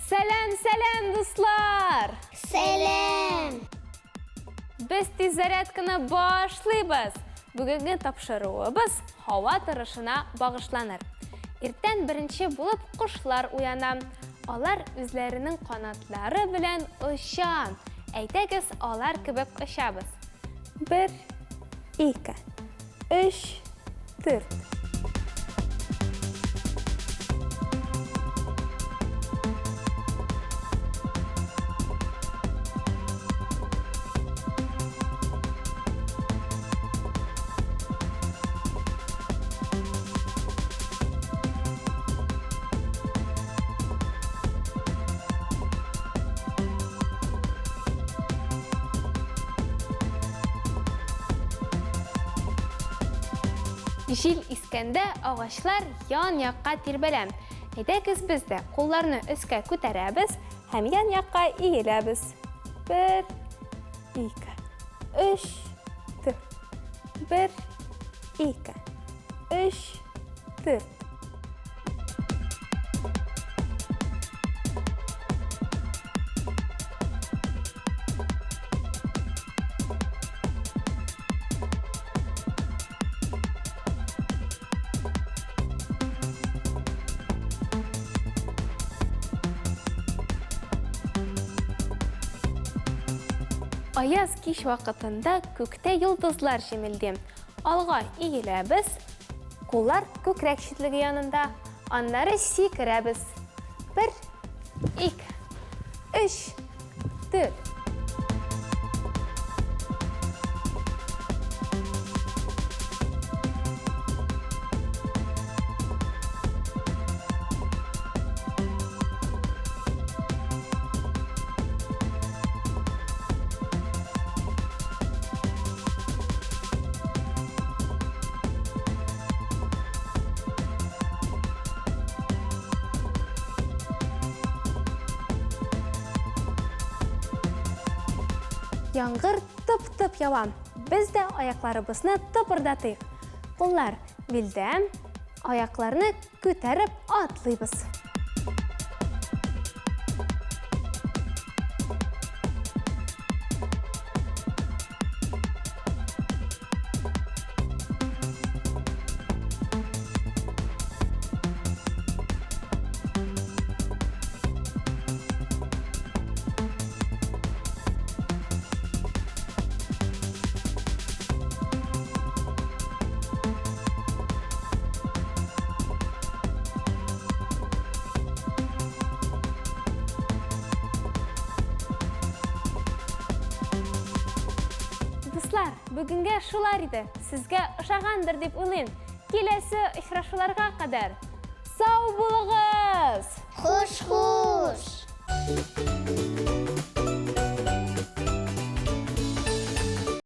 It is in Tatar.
Сәлам, сәлам, дуслар! Сәлам! Без тиз зарядканы башлыйбыз. Бүгенге тапшыруыбыз һава торышына багышланыр. Иртән беренче булып кошлар уяна. Алар үзләренең канатлары белән оча. Әйдәгез, алар кебек очабыз. Бер, ике, өч, дүрт. Җил искәндә агачлар ян-якка тирбәлә. Әйдәгез без дә кулларны өскә күтәрәбез һәм ян-якка иеләбез. Бер, ике, өч, дүрт. Бер, ике, өч, дүрт. Аяз кич вакытында күктә йолдызлар җемелди. Алга иеләбез, куллар күкрәк читлеге янында, аннары сикерәбез. Бер, ике, өч, дүрт. Яңгыр тып-тып ява. Без дә аякларыбызны тыпырдатыйк. Куллар билдә, аякларны күтәреп атлыйбыз. Дуслар, бүгенгә шулар иде. Сезгә ошагандыр дип уйлыйм. Киләсе очрашуларга кадәр сау булыгыз! Хуш-хуш!